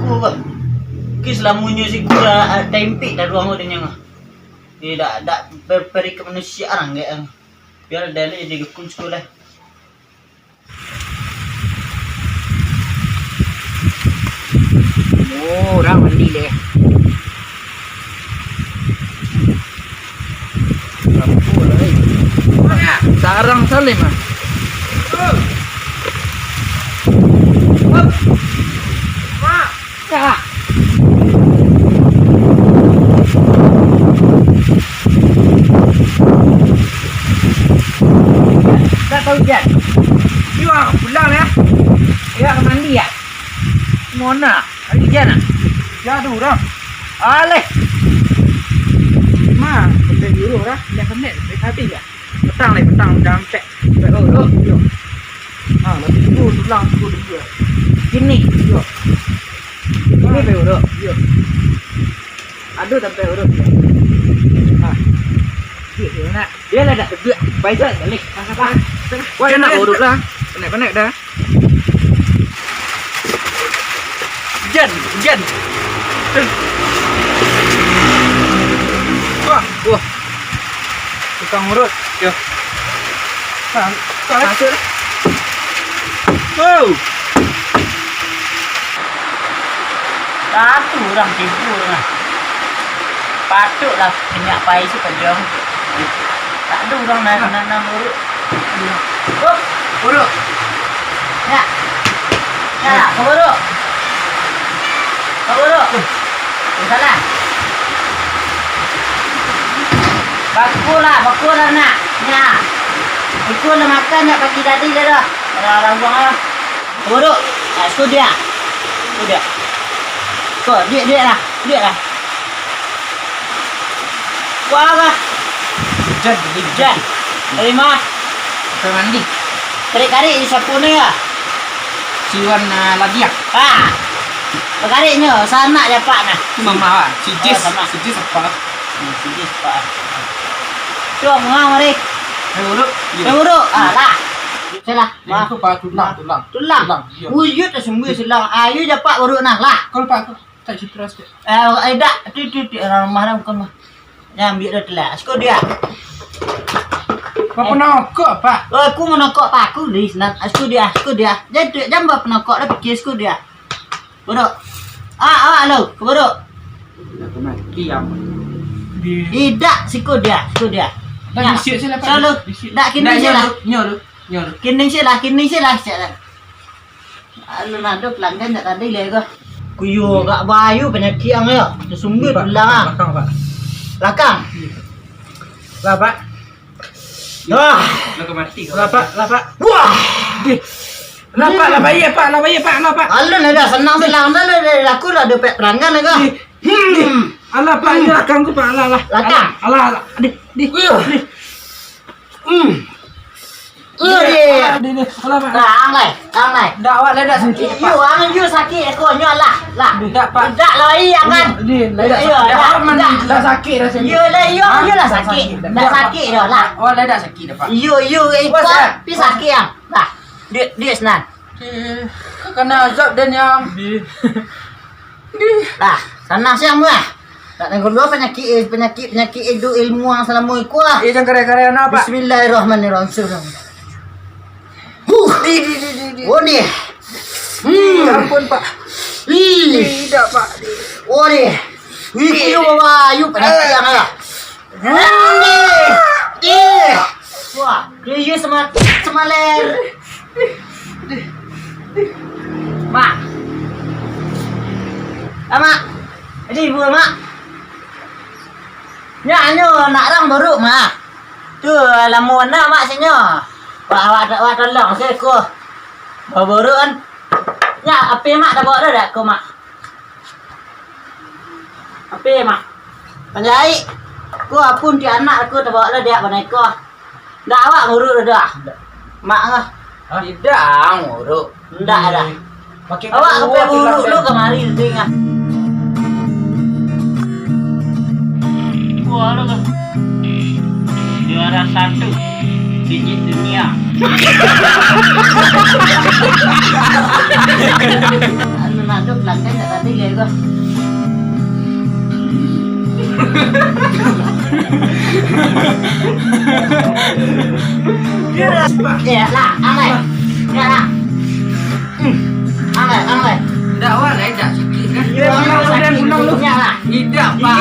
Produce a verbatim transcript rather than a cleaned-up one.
siko ko. Kis lamunyo siko lah, ah, tempik dah duang ko dek nyo. Dia dak, dak ber-, beri kemanusiaan, gak. Biar dia lah jadi dukun siko lah. Oh, urang mandi deh. Lampu lah, eh. Sarang Salim ah. Ah. Tak tahu, Jan. Yo, pulang lah. Yo, ka mandi yo? Mona, hari Jan ah. Yo, ado urang. Aleh. Ma, sampai juru lah. Jan sampai, sampai habis yo. Petang lai, petang, jan ampek. Sampai, oh, oh, yo. Ha, lah tigo tulang, tigo duo. Kini? Yo. Kini baru urut? Yo. Aduh, sampai urut. Ha. Yo, yo, nak. Yo lah, dah tebiak. Baik, dah, balik. Wah, nak urut lah. Konek-konek dah. Hujan, hujan. Wah, wah. Tukang urut. Yo. Nah, masuk. Wow. Satu urang tibo lah. Patuiklah minyak pai tu pajam. Tak ado urang nan, nan, nan urut. Hup, urut. Nak. Nak, ka urut. Ka urut. Salah. Bakulah, bakulah nak. Nyak. Iko lah makan nyak pagi tadi dah dah. Dah labuang lah. Buruk. Ah, sudah. Sudah. Ko, diak, diak lah. Diak lah. Wah lah. Hujan, hujan. Hujan. Dari mana? Dari mandi. Karik-karik di sapu ni lah. Siwan, ah, ladiang. Ah. Bakariknyo, sanak je apak nah. Sama lah. Si Jis, sama. Si Jis apa? Hmm, si Jis apa? Cuma mari. Yang buruk? Yang buruk. Ah, lah. Salah. Yang itu, Pak, tulang, tulang. Tulang. Tulang, iya. Buyut lah sembuh silang. Ayo je, Pak, baru nah lah. Kalau Pak, aku tak citra sikit. Eh, eh, dak. Tu, tu, tu, orang marah bukan mah. Nya ambiak dah telah. Siko dia. Apa penokok, Pak? Oh, aku menokok Pak aku, Lis. Nah, siko dia, siko dia. Jadi tu jam buat penokok dah pikir siko dia. Bodoh. Ah, awak lo, bodoh. Dah mati, ya. Tidak, siko dia, siko dia. Dah, nya. Bisiak sila, Pak. Selalu. Bisiak. Dak, kini sila. Nyo lu, nyo lu, nyo lu. Kini sila, kini sila, sila. Alun ado pelanggan jak tadi lai ko. Kuyo gak bayu panyakik ang yo. Sasumbua tulang ah. Belakang, Pak. Belakang. Lah, Pak. Wah. Lah, Pak. Lah, Pak. Wah. Dih. Lah, Pak, lah bayia, Pak, lah bayia, Pak, lah, Pak. Alun lah, dah sanang silang dah, lah, dah, aku lah dapek pelanggan lah ko. Dih. Hmm. Dih. Alah, Pak, ini belakang ku, Pak, alah, alah. Belakang. Alah, alah, alah. Dih, dih, dih. Hmm. Alah, dih, dih. Alah, Pak. Nah, ang lai, ang lai. Ndak, awak lai dak sakik, Pak. Iyo, ang yo sakik, eko nyo lah, lah. Ndak, Pak. Ndak lai, ang kan. Dih, lai dak sakik. Iyo, dah, dah, dah. Dah sakik rasanya. Iyo lah, iyo, iyo lah sakik. Ndak sakik doh lah. Awak lai dak sakik dah, Pak. Iyo, iyo, iko pi sakik ang. Lah. Dek, dek, Sinan. Eh, ka kana azab den, Yang. Di. Di. Lah, sanang siang lah. Nak nanggung dulu panyakik, eh, panyakik, panyakik itu ilmu yang salamo iko lah. Eh, jangan kareh-kareh, nah, Pak. Bismillahirrahmanirrahim. Huh. Di, di, di, di, di. Oh, di. Hmm. Ya ampun, Pak. Ih. Tidak, Pak. Oh, di. Ih, kuyo bawa, ayo, panyakik yang lah. Ih! Wah, iyo sama, samaler. Mak. Ah, Mak. Jadi, ibu, Mak. Nyak, nyo, nak rang baru, Mak. Tu, lamo bana, Mak, sinyo. Wah, awak, awak tolong, siko. Baru kan. Nyak, api, Mak, dah bawa dah, dak, ko, Mak? Api, Mak? Panjaik. Ko apun ti anak ko tabao lah diak banai ko. Ndak awak nguruk dah. Mak ngah. Hah? Tidak nguruk. Ndak dah. Makin awak ketua, kepe buruk tu kamari tu ngah. Wah, lo kan. Juara satu. Pijit dunia. Anu, nado pelanggan tak tadi, ya, gua. Ya, lah, alai. Ya, lah. Hmm. Alai, alai. Ndak, wah, lai Tidak sikit kan? Dia bilang udah pulang lu. Tidak, Pak.